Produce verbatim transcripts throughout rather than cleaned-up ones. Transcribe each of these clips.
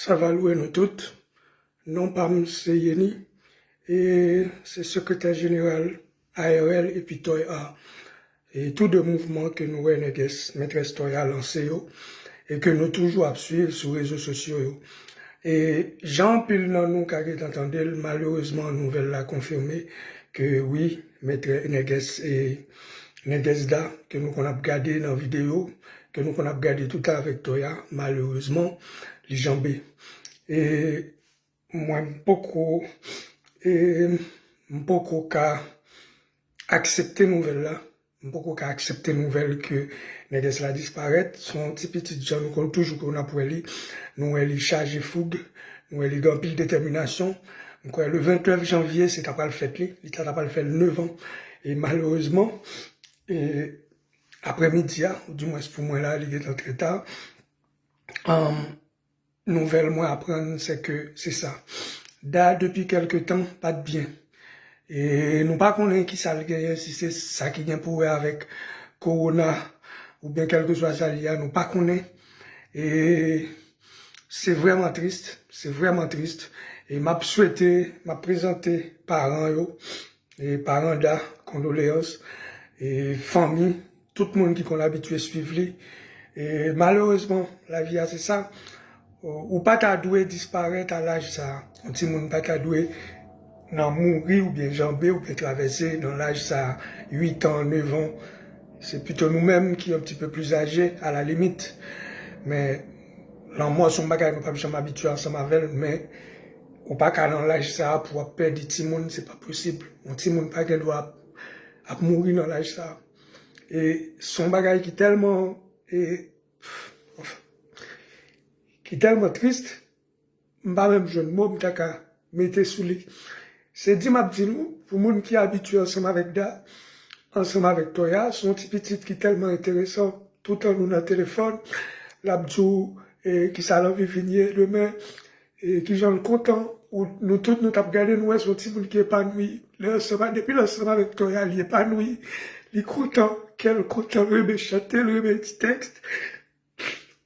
Sa va louwe nou tout. Non pa m se Yeni, e se sekretè jeneral A R L epi Toy Art. E tou de mouvman ke nou wè nègès, mètrès Toy Art lanse yo, e ke nou toujou ap swiv sou rezo sosyo yo. E jan anpil nan nou ka gentan tande l, malerezman, nouvèl la konfime ke wi, mètrè, nègès, e nègès Da, ke nou konn ap gade nan videyo, ke nou konn ap gade toutan avèk Toy Art, malerezman, li janbe. E mwen, m poko, e m poko ka aksepte nouvèl la. M poko ka aksepte nouvèl ke nègès la disparèt. Se yon ti pitit jan nou konn toujou konn ap wè li. Nou wè li chaje foug. Nou wè li gen anpil detèminasyon. M kwè le vennnèf janvye, se ta pral fèt li. Li ta, ta pral fè l nèf an. E malerezman, e aprèmidi a, ou dimwens pou mwen la, li gentan trè ta. Anm, nouvèl mwen aprann, se ke se sa. Da, depi kèlke tan, pa t byen. E nou pa konnen ki sa l genyen, si se sa ki gen pou wè avèk kowona oubyen kèlkeswa sa l ye a, nou pa konnen. E se vrèman tris, se vrèman tris. E m ap swete, m ap prezante paran yo, e paran Da, kondoleyans, e fanmi, tout moun ki konn abitye swiv li. E malerezman, lavi a se sa. Ou pa ta dwe disparèt a laj sa a. Yon timoun pa ta dwe nan mouri oubyen janbe oubyen travèse nan laj sa a, uit an, nèf an. Se pito nou menm ki yon ti pe pli aje, a la limit. Men lanmò se yon bagay nou p ap janm abitye ansanm avè l, men ou pa ka nan laj sa a pou w ap pèdi timoun, se pa posib. Yon timoun pa gen dwa ap, ap mouri nan laj sa a. E se yon bagay ki tèlman, e, anfen, ki tèlman tris, m pa menm jwenn mo m ta ka mete sou li. Se di m ap di nou, pou moun ki abitye ansanm avèk Da, ansanm avèk Toya, se yon ti pitit ki tèlman enteresan. Toutan nou nan telefòn, l ap di w, e, kisa l anvi vin ye demen, e, kijan l kontan. Ou, nou tout, nou t ap gade, nou wè se yon timoun ki epanouyi. Lè ansanm, depi l ansanm avèk Toya, li epanouyi, li kontan, kè l kontan, l renmen chante, l renmen di tèks.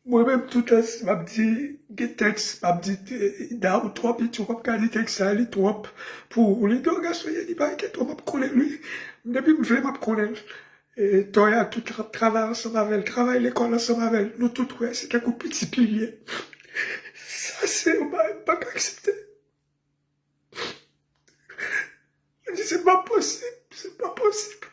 Mwen menm, toutan, si m ap di, gen tèks, m ap di, e, Da, ou twò piti, ou p ap ka di tèks sa, li twòp pou ou. Li di, o, gason, Yeni pa enkyete w, m ap konnen l, wi. Depi m vle, m ap konnen l. E, Toya, tout ap travay ansanm avè l, travay lekòl ansanm avè l. Nou tout wè, se tankou pitit li ye. Sa, se yon bagay m pa ka aksepte. Li di, se pa posib, se pa posib.